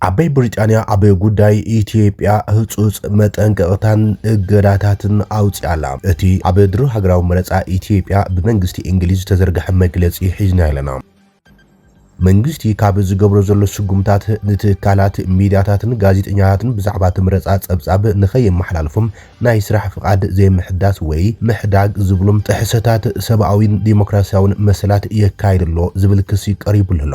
ዓባይ ብሪጣንያ ኣብ ጉዳይ ኢትዮጵያ ህጹጽ መጠንቀቕታን እገዳታትን ኣውጺኣላ። እቲ ኣብ ድሮ ሃገራዊ መረጻ ኢትዮጵያ ብመንግስቲ እንግሊዝ ዝተዘርግሐ መግለጺ ሒዝና ኣለና። መንግስቲ ካብ ዝገብሮ ዘሎ ስጉምታት ንትካላት ሚድያታትን ጋዜጠኛታትን ብዛዕባ እቲ መረጻ ጸብጻብ ንኸየመሓላልፉም ናይ ስራሕ ፍቓድ ዘይምሕዳስ ወይ ምሕዳግ ዝብሎም ጥሕሰታት ሰብኣዊን ዲሞክራሲያውን መሰላት የካይድ ኣሎ ዝብል ክሲ ቀሪቡሉ ኣሎ።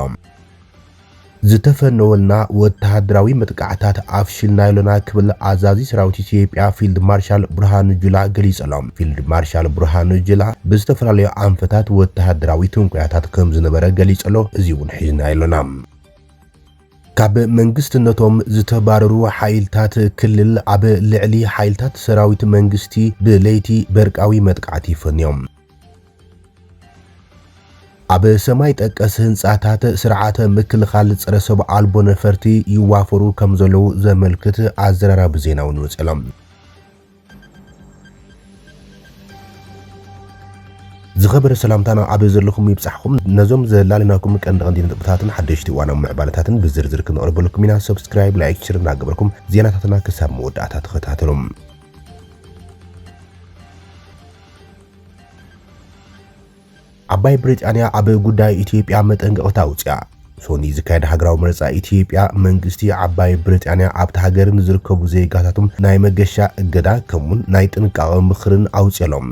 ዝተፈነወልና ወተሃደራዊ መጥቃዕታት ኣፍሽልና ኢሎና ክብል ኣዛዚ ሰራዊት ኢትዮጵያ ፊልድ ማርሻል ብርሃኑ ጁላ ገሊጹ ኣሎ። ፊልድ ማርሻል ብርሃኑ ጁላ ብዝተፈላለዩ ኣንፈታት ወተሃደራዊ ትንኮያታት ከም ዝነበረ ገሊጹ ኣሎ። እዚ እውን ሒዝና ኢሎና። ካብ መንግስትነቶም ዝተባረሩ ሓይልታት ክልል ኣብ ልዕሊ ሓይልታት ሰራዊት መንግስቲ ብለይቲ በርቃዊ መጥቃዕቲ ፈንዮም። ኣብ ሰማይ ጠቀስ ህንጻታት ስርዓተ ምክልኻል ጸረ ሰብ ኣልቦ ነፈርቲ ይዋፈሩ ከም ዘለዉ ዘመልክት ኣዘራራቢ ዜና እውን ወጺሎም። ዝኸበረ ሰላምታና ኣብ ዘለኹም ይብጻሕኹም። ነዞም ዘላለናኩም ቀንዲ ቀንዲ ነጥብታትን ሓደሽቲ እዋናዊ ምዕባለታትን ብዝርዝር ክነቕርበልኩም ኢና። ሰብስክራይብ፣ ላይክ፣ ሽር እናገበርኩም ዜናታትና ክሳብ መወዳእታ ተኸታተሉ። ዓባይ ብሪጣንያ ኣብ ጉዳይ ኢትዮጵያ መጠንቀቕታ ኣውጽኣ። ሶኒ ዝካየድ ሃገራዊ መረጻ ኢትዮጵያ፣ መንግስቲ ዓባይ ብሪጣንያ ኣብቲ ሃገር ንዝርከቡ ዜጋታቶም ናይ መገሻ እገዳ ከምኡውን ናይ ጥንቃቐ ምኽርን ኣውጽኣሎም።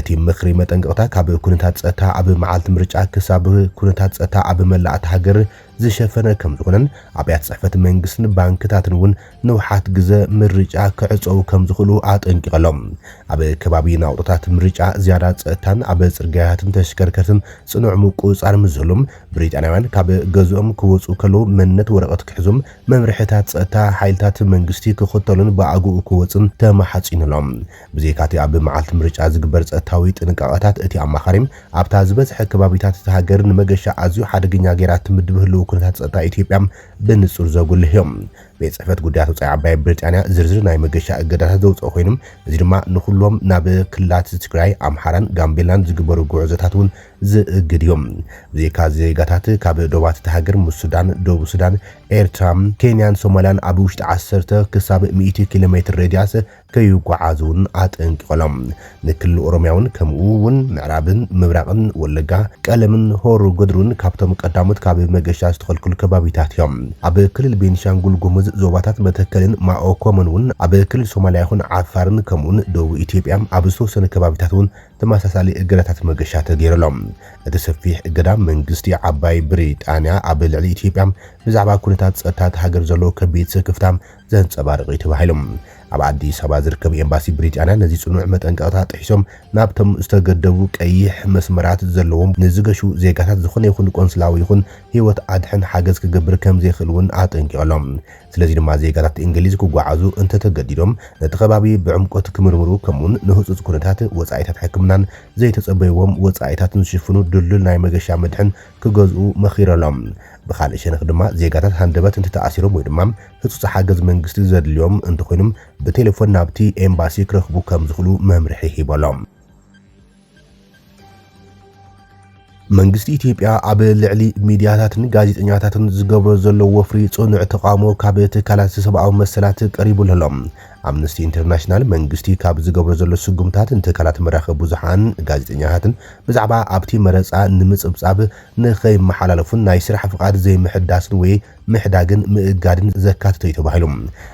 እቲ ምኽሪ መጠንቀቕታ ካብ ኩነታት ጸጥታ ኣብ መዓልቲ ምርጫ ክሳብ ኩነታት ጸጥታ ኣብ መላእ እታ ሃገር ዝሸፈነ ከም ዝኾነን ኣብያተ ጽሕፈት መንግስትን ባንክታትን እውን ንውሓት ግዘ ምርጫ ክዕጸዉ ከም ዝኽእሉ ኣጠንቂቐሎም። ኣብ ከባቢ ናውጦታት ምርጫ ዝያዳ ጸጥታን ኣብ ጽርግያታትን ተሽከርከርትን ጽኑዕ ምቁጽጻር ምስ ዝህሉም፣ ብሪጣንያውያን ካብ ገዝኦም ክወጹ ከለዉ መንነት ወረቐት ክሕዙም፣ መምርሕታት ጸጥታ ሓይልታት መንግስቲ ክኽተሉን ብኣግኡ ክወጽን ተማሓጺኑሎም። ብዘይካቲ ኣብ መዓልቲ ምርጫ ዝግበር ጸጥታዊ ጥንቃቐታት፣ እቲ ኣማኻሪ ኣብታ ዝበዝሐ ከባቢታት እታ ሃገር ንመገሻ ኣዝዩ ሓደገኛ ጌራ ትምድብ ህልው ኩነታት ጸጥታ ኢትዮጵያ ብንጹር ዘጉልህ እዮም። ቤት ጽሕፈት ጉዳያት ወጻኢ ዓባይ ብሪጣንያ ዝርዝር ናይ መገሻ እገዳታት ዘውጽኦ ኮይኖም፣ እዚ ድማ ንኹሎም ናብ ክልላት ትግራይ፣ ኣምሓራን ጋምቤላን ዝግበሩ ጉዕዞታት እውን ዝእግድ እዩ። ብዘይካ ዜጋታት ካብ ዶባት እታ ሃገር ምስ ሱዳን፣ ደቡብ ሱዳን፣ ኤርትራ፣ ኬንያን ሶማልያን ኣብ ውሽጢ ዓሰርተ ክሳብ ሚእቲ ኪሎ ሜትር ሬድያስ ከይጓዓዙ እውን ኣጠንቂቖሎም። ንክልል ኦሮምያ እውን ከምኡ እውን ምዕራብን ምብራቕን ወለጋ፣ ቀለምን ሆሮ ጉድሩን ካብቶም ቀዳሞት ካብ መገሻ ዝተኸልከሉ ከባቢታት እዮም። ኣብ ክልል ቤንሻንጉል ጉሙዝ ዞባታት መተከልን ማኦኮሞን እውን፣ ኣብ ክልል ሶማልያ ይኹን ዓፋርን ከምኡውን ደቡብ ኢትዮጵያ ኣብ ዝተወሰነ ከባቢታት እውን ተመሳሳሊ እገዳታት መገሻ ተገይሩሎም። እቲ ሰፊሕ እገዳ መንግስቲ ዓባይ ብሪጣንያ ኣብ ልዕሊ ኢትዮጵያ ብዛዕባ ኩነታት ጸጥታ እታ ሃገር ዘሎ ከቢድ ስክፍታ ዘንጸባርቕ እዩ ተባሂሉ። ኣብ ኣዲስ ኣበባ ዝርከብ ኤምባሲ ብሪጣንያ ነዚ ጽኑዕ መጠንቀቕታ ጥሒሶም ናብቶም ዝተገደቡ ቀይሕ መስመራት ዘለዎም ንዝገሹ ዜጋታት ዝኾነ ይኹን ቆንስላዊ ይኹን ህይወት ኣድሕን ሓገዝ ክገብር ከም ዘይኽእል እውን ኣጠንቂቖሎም። ስለዚ ድማ ዜጋታት እንግሊዝ ክጓዓዙ እንተተገዲዶም ነቲ ከባቢ ብዕምቆት ክምርምሩ ከምኡውን ንህጹጽ ኩነታት ወጻኢታት ሕክምናን ዘይተጸበይዎም ወጻኢታትን ዝሽፍኑ ድልዱል ናይ መገሻ መድሕን ክገዝኡ መኺረሎም። ብኻልእ ሸነኽ ድማ ዜጋታት ሃንደበት እንተተኣሲሮም ወይ ድማ ህጹጽ ሓገዝ መንግስቲ ዘድልዮም እንተኾይኖም ብቴሌፎን ናብቲ ኤምባሲ ክረኽቡ ከም ዝኽእሉ መምርሒ ሂቦሎም። መንግስቲ ኢትዮጵያ ኣብ ልዕሊ ሚድያታትን ጋዜጠኛታትን ዝገብሮ ዘሎ ወፍሪ ጽኑዕ ተቓውሞ ካብ ትካላት ሰብኣዊ መሰላት ቀሪቡሉ ኣሎ። ኣምነስቲ ኢንተርናሽናል መንግስቲ ካብ ዝገብሮ ዘሎ ስጉምታት ንትካላት መራኸቢ ብዙሓን ጋዜጠኛታትን ብዛዕባ ኣብቲ መረጻ ንምጽብጻብ ንኸይመሓላለፉን ናይ ስራሕ ፍቓድ ዘይምሕዳስን ወይ ምሕዳግን ምእጋድን ዘካትት እዩ ተባሂሉ።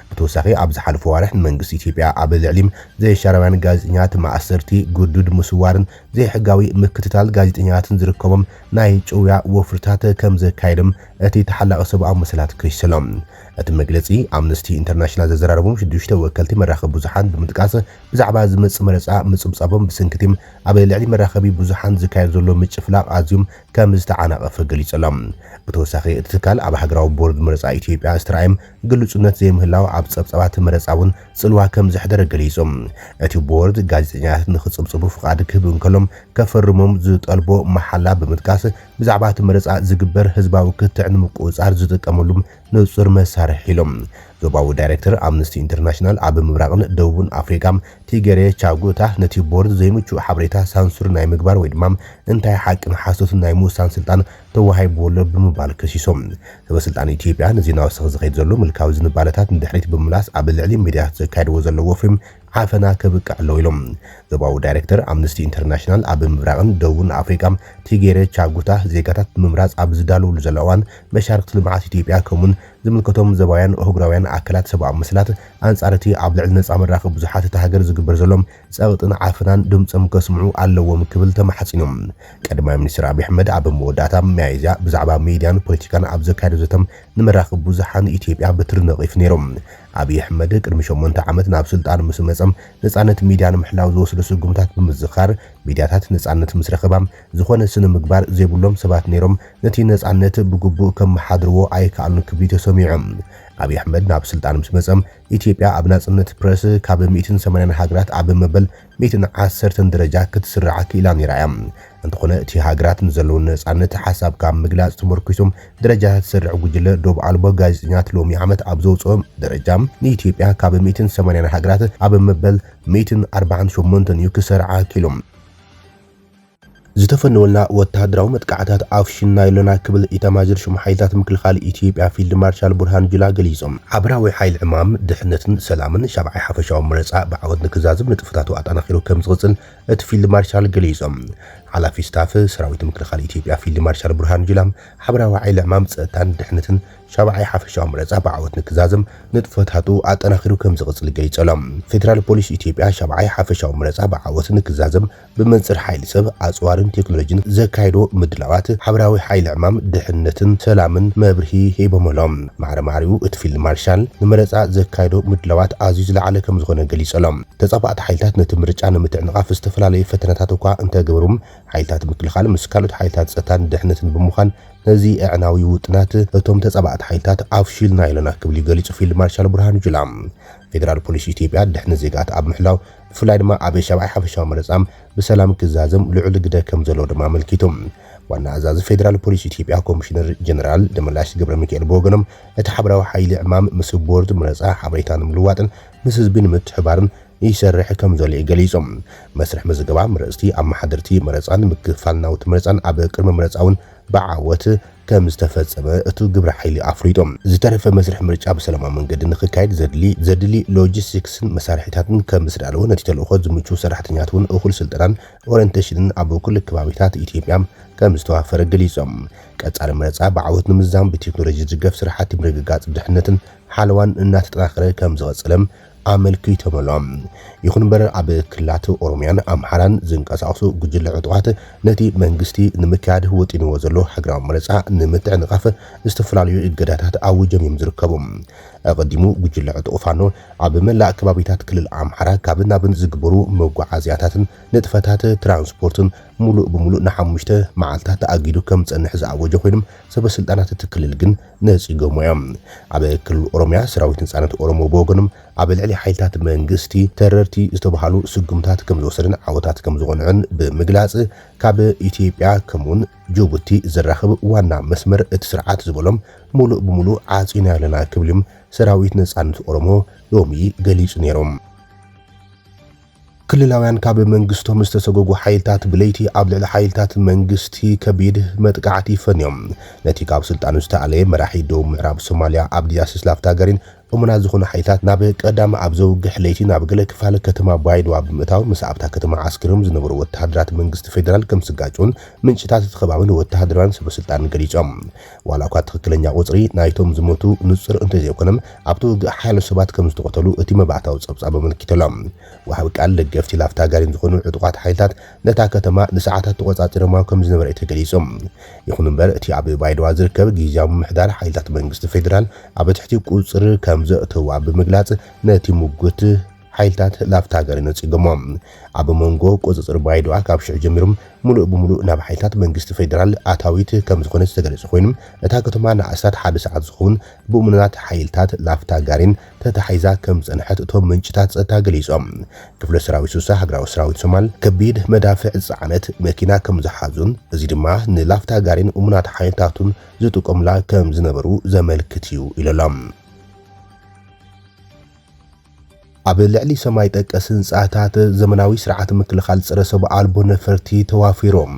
ብተወሳኺ ኣብ ዝሓለፈ ዋርሕ ንመንግስቲ ኢትዮጵያ ኣብ ልዕሊ ዘይሻራውያን ጋዜጠኛታት ማእሰርቲ፣ ግዱድ ምስዋርን ዘይሕጋዊ ምክትታል ጋዜጠኛታትን ዝርከቦም ናይ ጭውያ ወፍርታት ከም ዘካየዶም እቲ ተሓላቒ ሰብኣዊ መሰላት ከሲሶም። እቲ መግለጺ ኣምነስቲ ኢንተርናሽናል ዘዘራረቦም ሽዱሽተ ወከልቲ መራኸቢ ብዙሓን ብምጥቃስ ብዛዕባ ዝመጽእ መረጻ ምጽብጻቦም ብሰንክቲ ኣብ ልዕሊ መራኸቢ ብዙሓን ዝካየድ ዘሎ ምጭፍላቕ ኣዝዮም ከም ዝተዓናቐፈ ገሊጹ ኣሎ። ብተወሳኺ እቲ ትካል ኣብ ሃገራዊ ቦርድ መረጻ ኢትዮጵያ ዝተራእዮም ግሉጽነት ዘይምህላው ኣብ ጸብጻባት መረጻ እውን ጽልዋ ከም ዘሕደረ ገሊጹ። እቲ ቦርድ ጋዜጠኛታት ንኽጽብጽቡ ፍቓድ ክህብ እንከሎም ከፈርሞም ዝጠልቦ መሓላ ብምጥቃስ ብዛዕባ እቲ መረጻ ዝግበር ህዝባዊ ክትዕ ንምቁጽጻር ዝጥቀመሉ ንጹር መሳርሒ ኢሎም። ዞባዊ ዳይሬክተር ኣምነስቲ ኢንተርናሽናል ኣብ ምብራቕን ደቡብን ኣፍሪቃ ቲገሬ ቻጉታ ነቲ ቦርድ ዘይምቹእ ሓበሬታ ሳንሱር ናይ ምግባር ወይ ድማ እንታይ ሓቅን ሓሶትን ናይ ምውሳን ስልጣን ተዋሂብዎ ኣሎ ብምባል ከሲሶም። ሰበ ስልጣን ኢትዮጵያ ነዚ ናወሰኽ ዝኸይድ ዘሎ ምልካዊ ዝንባለታት ንድሕሪት ብምምላስ ኣብ ልዕሊ ሚድያታት ዘካየድዎ ዘሎ ወፍሪ ዓፈና ከብቅዕ ኣለዎ ኢሎም። ዞባዊ ዳይሬክተር ኣምነስቲ ኢንተርናሽናል ኣብ ምብራቕን ደቡብን ኣፍሪቃ ቲጌሬ ቻጉታ ዜጋታት ንምምራጽ ኣብ ዝዳለውሉ ዘሎ እዋን መሻርክቲ ልምዓት ኢትዮጵያ ከምኡን ዝምልከቶም ዘባውያን ኣህጉራውያን ኣካላት ሰብኣዊ መሰላት ኣንጻር እቲ ኣብ ልዕሊ ነጻ መራኸቢ ብዙሓት እታ ሃገር ዝግበር ዘሎ ጸቕጥን ዓፈናን ድምጾም ከስምዑ ኣለዎም ክብል ተማሕጺኖም። ቀዳማይ ሚኒስትር ኣብይ ኣሕመድ ኣብ መወዳእታ ሚያዝያ ብዛዕባ ሚድያን ፖለቲካን ኣብ ዘካየዶ ዘተም ንመራኸቢ ብዙሓን ኢትዮጵያ ብትሪ ነቒፉ ነይሮም። ኣብይ ኣሕመድ ቅድሚ ሸሞንተ ዓመት ናብ ስልጣን ምስ መጸም ነጻነት ሚድያ ንምሕላው ዝወሰዶ ስጉምታት ብምዝኻር ሚድያታት ነጻነት ምስ ረኸባ ዝኾነ ስነ ምግባር ዘይብሎም ሰባት ነይሮም ነቲ ነጻነት ብግቡእ ከመሓድርዎ ኣይከኣሉን ክብሉ ተሰሚዖም። ኣብይ ኣሕመድ ናብ ስልጣን ምስ መጸም ኢትዮጵያ ኣብ ናጽነት ፕረስ ካብ ሚእትን ሰማንያን ሃገራት ኣብ መበል ሚእትን ዓሰርተን ደረጃ ክትስራዕ ክኢላ ነይራ እያ። እንተኾነ እቲ ሃገራት ንዘለዎ ነጻነት ሓሳብካ ኣብ ምግላጽ ተመርኪሶም ደረጃ ትሰርዕ ጉጅለ ዶብ ኣልቦ ጋዜጠኛት ሎሚ ዓመት ኣብ ዘውፅኦ ደረጃ ንኢትዮጵያ ካብ ሚእትን ሰማንያን ሃገራት ኣብ መበል ሚእትን ኣርባዓን ሸሞንተን እዩ ክሰርዓ ክኢሎም። ዝተፈነወልና ወታደራዊ መጥቃዕታት ኣፍሽና ይሎና ክብል ኢታማዦር ሹም ሓይልታት ምክልኻል ኢትዮጵያ ፊልድ ማርሻል ቡርሃኑ ጁላ ገሊጾም። ሓበራዊ ሓይሊ ዕማም ድሕነትን ሰላምን ሻብዓይ ሓፈሻዊ መረጻ ብዓወት ንክዛዝም ንጥፈታቱ ኣጠናኺሩ ከም ዝቕጽል እቲ ፊልድ ማርሻል ገሊጾም። ሓላፊ ስታፍ ሰራዊት ምክልኻል ኢትዮጵያ ፊልድ ማርሻል ቡርሃኑ ጁላ ሓበራዊ ሓይሊ ዕማም ጸጥታን ድሕነትን ሻብዓይ ሓፈሻዊ መረጻ ብዓወት ንክዛዝም ንጥፈታቱ ኣጠናኺሩ ከም ዝቕጽል ገሊጹ ኣሎ። ፌደራል ፖሊስ ኢትዮጵያ ሻብዓይ ሓፈሻዊ መረጻ ብዓወት ንክዛዝም ብመንጽር ሓይሊ ሰብ፣ ኣጽዋርን ቴክኖሎጂን ዘካየዶ ምድላዋት ሓበራዊ ሓይሊ ዕማም ድሕነትን ሰላምን መብርሂ ሂቦም ኣሎ። ማዕረ ማዕሪኡ እቲ ፊልድ ማርሻል ንመረጻ ዘካየዶ ምድላዋት ኣዝዩ ዝለዓለ ከም ዝኾነ ገሊጹ ኣሎ። ተጻባእቲ ሓይልታት ነቲ ምርጫ ንምትዕንቓፍ ዝተፈላለዩ ፈተነታት እኳ እንተገበሩ፣ ሓይልታት ምክልኻል ምስ ካልኦት ሓይልታት ጸጥታን ድሕነትን ብምዃን ነዚ ኣዕናዊ ውጥናት እቶም ተጻባእቲ ሓይልታት ኣፍሺልና ኢለና ክብል እዩ ገሊጹ ፊልድ ማርሻል ብርሃኑ ጁላ። ፌደራል ፖሊስ ኢትዮጵያ ድሕነት ዜጋት ኣብ ምሕላው ብፍላይ ድማ ኣብ ሻብዓይ ሓፈሻዊ መረጻ ብሰላም ክዛዘም ልዑል ግደ ከም ዘለዎ ድማ ኣመልኪቱ። ዋና ኣዛዚ ፌደራል ፖሊስ ኢትዮጵያ ኮሚሽነር ጀነራል ደመላሽ ገብረ ሚካኤል ብወገኖም እቲ ሓበራዊ ሓይሊ ዕማም ምስ ቦርድ መረጻ ሓበሬታ ንምልዋጥን ምስ ህዝቢ ንምትሕባርን ይሰርሕ ከም ዘሎ እዩ ገሊጹ። መስርሕ ምዝገባ መረጽቲ፣ ኣመሓደርቲ መረጻን ምክፋል ናውቲ መረጻን ኣብ ቅድሚ መረጻ እውን ብዓወት ከም ዝተፈጸመ እቲ ግብረ ሓይሊ ኣፍሊጡ። ዝተረፈ መስርሕ ምርጫ ብሰላማዊ መንገዲ ንክካየድ ዘድሊ ዘድሊ ሎጂስቲክስን መሳርሒታትን ከም ዝተዳለወ ነቲ ተልእኾ ዝምችው ሰራሕተኛት እውን እኹል ስልጠናን ኦሪየንቴሽንን ኣብ ኩሉ ከባቢታት ኢትዮጵያ ከም ዝተዋፈረ ገሊጾም። ቀጻሊ መረጻ ብዓወት ንምዝዛም ብቴክኖሎጂ ዝድገፍ ስራሕቲ ምርግጋጽ ድሕነትን ሓለዋን እናተጠናኸረ ከም ዝቐጸለ ኣመልኪቶም ኣሎ። ይኹን እምበር ኣብ ክልላት ኦሮሚያን ኣምሓራን ዝንቀሳቐሱ ጉጅለ ዕጡቓት ነቲ መንግስቲ ንምክያድ ወጢንዎ ዘሎ ሃገራዊ መረጻ ንምትዕንቓፍ ዝተፈላለዩ እገዳታት ኣዊጆም እዮም ዝርከቡ። ኣቐዲሙ ጉጅለ ዕጡቕ ፋኖ ኣብ መላእ ከባቢታት ክልል ኣምሓራ ካብን ናብን ዝግበሩ መጓዓዝያታትን ንጥፈታት ትራንስፖርትን ሙሉእ ብሙሉእ ንሓሙሽተ መዓልታት ተኣጊዱ ከም ዝጸንሕ ዝኣወጀ ኮይኖም ሰበ ስልጣናት እቲ ክልል ግን ነጺጎሞ እዮም። ኣብ ክልል ኦሮሚያ ሰራዊት ነጻነት ኦሮሞ ብወገኖም ኣብ ልዕሊ ሓይልታት መንግስቲ ተረርቲ ዝተባሃሉ ስጉምታት ከም ዝወሰደን ዓወታት ከም ዝቐንዑን ብምግላጽ ካብ ኢትዮጵያ ከምኡውን ጅቡቲ ዘራኽብ ዋና መስመር እቲ ስርዓት ዝበሎም ሙሉእ ብሙሉእ ዓጺና ኣለና ክብልም ሰራዊት ነጻነት ኦሮሞ ሎሚ ገሊጹ ነይሮም። ክልላውያን ካብ መንግስቶም ዝተሰጎጉ ሓይልታት ብለይቲ ኣብ ልዕሊ ሓይልታት መንግስቲ ከቢድ መጥቃዕቲ ፈንዮም። ነቲ ካብ ስልጣኑ ዝተኣለየ መራሒ ደቡብ ምዕራብ ሶማልያ ኣብዲያስ ስላፍታገሪን እሙናት ዝኾኑ ሓይልታት ናብ ቀዳም ኣብ ዘውግሕ ለይቲ ናብ ገለ ክፋል ከተማ ባይድዋ ብምእታው ምስ ኣብታ ከተማ ዓስኪሮም ዝነበሩ ወተሃደራት መንግስቲ ፌደራል ከም ስጋጩን ምንጭታት እቲ ከባቢ ንወተሃደራውያን ሰበ ስልጣን ገሊጾም። ዋላ እኳ ትኽክለኛ ቁጽሪ ናይቶም ዝሞቱ ንጹር እንተዘይኮነም ኣብቲ ውግእ ሓያሎ ሰባት ከም ዝተቐተሉ እቲ መባእታዊ ጸብጻብ ኣመልኪቱ ኣሎ። ወሃቢ ቃል ደገፍቲ ላፍታ ጋሪን ዝኾኑ ዕጡቓት ሓይልታት ነታ ከተማ ንሰዓታት ተቖጻጺሮማ ከም ዝነበረ እዩ ተገሊጹ። ይኹን እምበር እቲ ኣብ ባይድዋ ዝርከብ ግዝያዊ ምምሕዳር ሓይልታት መንግስቲ ፌደራል ኣብ ትሕቲ ቁጽሪ ከም ዘእተዋ ብምግላጽ ነቲ ምጉት ሓይልታት ላፍታ ጋሪ ነጺጎሞ። ኣብ መንጎ ቁጽጽር ባይዶኣ ካብ ሽዑ ጀሚሩ ምሉእ ብምሉእ ናብ ሓይልታት መንግስቲ ፌደራል ኣታዊት ከም ዝኾነ ዝተገለጸ ኮይኑ፣ እታ ከተማ ንኣስታት ሓደ ሰዓት ዝኸውን ብእሙናት ሓይልታት ላፍታ ጋሪን ተታሒዛ ከም ዝጸንሐት እቶም ምንጭታት ጸጥታ ገሊጾም። ክፍለ ሰራዊት ሱሳ ሃገራዊ ሰራዊት ሶማል ከቢድ መዳፍዕ ዝጸዓነት መኪና ከም ዝሓዙን፣ እዚ ድማ ንላፍታ ጋሪን እሙናት ሓይልታቱን ዝጥቀሙላ ከም ዝነበሩ ዘመልክት እዩ ኢሎም። ኣብ ልዕሊ ሰማይ ጠቀስ ህንጻታት ዘመናዊ ስርዓት ምክልኻል ጸረ ሰብ ኣልቦ ነፈርቲ ተዋፊሮም።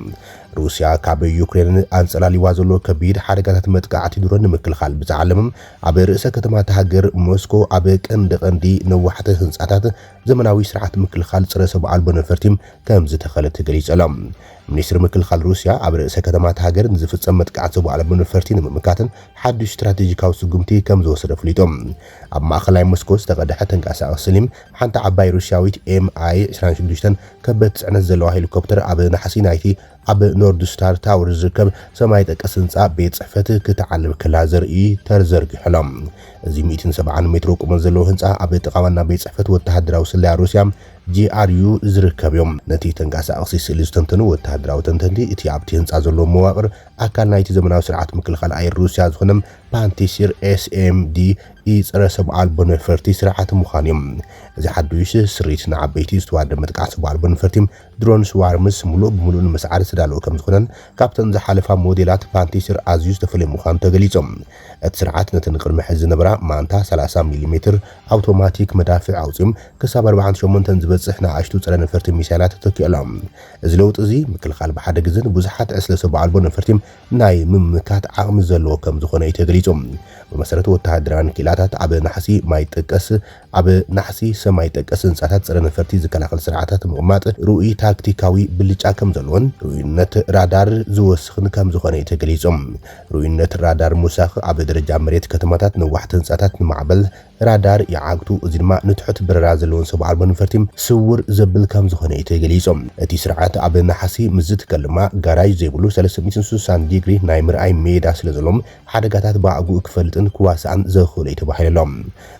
ሩስያ ካብ ዩክሬን ኣንጸላሊዋ ዘሎ ከቢድ ሓደጋታት መጥቃዕቲ ድሮን ንምክልኻል ብዝዓለመ ኣብ ርእሰ ከተማ እታ ሃገር ሞስኮ ኣብ ቀንዲ ቀንዲ ነዋሕቲ ህንጻታት ዘመናዊ ስርዓት ምክልኻል ጸረ ሰብ ኣልቦ ነፈርቲ ከም ዝተኸለ ተገሊጹ ኣሎ። ሚኒስትሪ ምክልኻል ሩስያ ኣብ ርእሰ ከተማ እታ ሃገር ንዝፍጸም መጥቃዕቲ ሰብ ኣልቦ ነፈርቲ ንምምካትን ሓድሽ ስትራቴጂካዊ ስጉምቲ ከም ዝወሰደ ኣፍሊጡ። ኣብ ማእኸላይ ሞስኮ ዝተቐድሐ ተንቀሳቓሲ ስሊም ሓንቲ ዓባይ ሩስያዊት ኤም ኣይ ዕስራን ሽዱሽተን ከበድቲ ጽዕነት ዘለዋ ሄሊኮፕተር ኣብ ናሕሲ ናይቲ ኣብ ኖርድ ስታር ታወር ዝርከብ ሰማይ ጠቀስ ህንጻ ቤት ጽሕፈት ክትዓልብ ከላ ዘርኢ ተዘርጊሑ ኣሎ። እዚ ሚእትን ሰብዓን ሜትሮ ቁመት ዘለዎ ህንጻ ኣብ ጥቓ ዋና ቤት ጽሕፈት ወተሃደራዊ ስለያ ሩስያ ጂ ኣር ዩ ዝርከብ እዮም። ነቲ ተንቀሳቓሲ ስእሊ ዝተንተኑ ወተሃደራዊ ተንተንቲ፣ እቲ ኣብቲ ህንጻ ዘሎ መዋቕር ኣካል ናይቲ ዘመናዊ ስርዓት ምክልኻል ኣየር ሩስያ ዝኾነ ፓንቲሲር ኤስ ኤም ዲ ኢ ጸረ ሰብ ኣልቦ ነፈርቲ ስርዓት ምዃኑ እዮም። እዚ ሓዱሽ ስሪት ንዓበይቲ ዝተዋደደ መጥቃዕቲ ሰብ ኣልቦ ነፈርቲ ድሮን ስዋርምስ ሙሉእ ብሙሉእ ንምስዓር ዝተዳለወ ከም ዝኾነን ካብተን ዝሓለፋ ሞዴላት ፓንቲሲር ኣዝዩ ዝተፈለየ ምዃኑ ተገሊጾም። እቲ ስርዓት ነተን ቅድሚ ሕዚ ዝነበራ ማንታ ሰላሳ ሚሊ ሜትር ኣውቶማቲክ መዳፍዕ ኣውጺኦም ክሳብ ኣርባዓን ሸሞንተን ዝበጽሕ ንኣሽቱ ጸረ ነፈርቲ ሚሳይላት ተተኪኡ ኣሎ። እዚ ለውጢ እዚ ምክልኻል ብሓደ ግዜ ንብዙሓት ዕስለ ሰብ ኣልቦ ነፈርቲ ናይ ምምካት ዓቕሚ ዘለዎ ከም ዝኾነ እዩ ተገሊጹ። ብመሰረት ወተሃደራውያን ክኢላታት ኣብ ናሕሲ ማይ ጠቀስ ኣብ ናሕሲ ሰማይ ጠቀስ ህንጻታት ጸረ ነፈርቲ ዝከላኸል ስርዓታት ምቕማጥ ርኡይ ታክቲካዊ ብልጫ ከም ዘለዎን ርኡይነት ራዳር ዝወስኽን ከም ዝኾነ እዩ ተገሊጹ። ርኡይነት ራዳር ምውሳኽ ኣብ ደረጃ መሬት ከተማታት ነዋሕቲ ህንጻታት ንማዕበል ራዳር ይዓግቱ፣ እዚ ድማ ንትሑት በረራ ዘለዎን ሰብ ኣልቦ ነፈርቲ ስውር ዘብል ከም ዝኾነ እዩ ተገሊጹ። እቲ ስርዓት ኣብ ነሓሲ ምስ ዝትከል ድማ ጋራዥ ዘይብሉ ሰለስተ ሚእትን ስሳን ዲግሪ ናይ ምርኣይ ሜዳ ስለ ዘሎ ሓደጋታት ብኣግኡ ክፈልጥን ክዋስኣን ዘኽእሎ እዩ ተባሂሉ ኣሎ።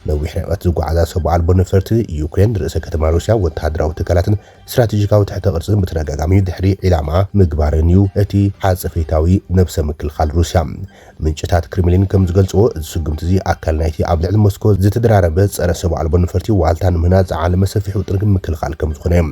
ነዊሕ ርሕቀት ዝጓዓዛ ሰብ ኣልቦ ነፈርቲ ዩክሬን ርእሰ ከተማ ሩስያ ወተሃደራዊ ትካላትን ስትራቴጂካዊ ትሕተ ቅርጽን ብተደጋጋሚ ድሕሪ ዒላማ ምግባረን እዩ እቲ ሓጸፌታዊ ነብሰ ምክልኻል ሩስያ። ምንጭታት ክሪምሊን ከም ዝገልጽዎ፣ እዚ ስጉምቲ እዚ ኣካል ናይቲ ኣብ ልዕሊ ሞስኮ ዝተደራረበ ጸረ ሰብ ኣልቦ ነፈርቲ ዋልታ ንምህናጽ ዝዓለመ ሰፊሕ ውጥን ምክልኻል ከም ዝኾነ እዮም።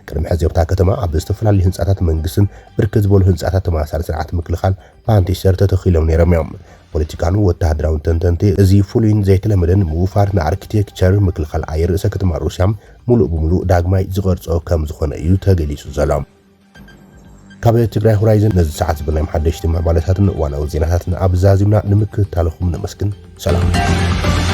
ቅድሚ ሕዚ ኣብታ ከተማ ኣብ ዝተፈላለዩ ህንጻታት መንግስትን ብርክት ዝበሉ ህንጻታት ተመሳሳሊ ስርዓት ምክልኻል ፓንቲሰር ተተኺሎም ነይሮም እዮም። ፖለቲካን ወተሃደራውን ተንተንቲ፣ እዚ ፍሉይን ዘይተለመደን ምውፋር ንኣርኪቴክቸር ምክልኻል ኣየር ርእሰ ከተማ ሩስያ ሙሉእ ብሙሉእ ዳግማይ ዝቐርጾ ከም ዝኾነ እዩ ተገሊጹ ዘሎ። ካብ ትግራይ ሆራይዘን ነዚ ሰዓት ዝበልናዮም ሓደሽቲ ምዕባለታትን እዋናዊ ዜናታትን ኣብ ዛዚምና ንምክትታልኹም ነመስግን። ሰላም።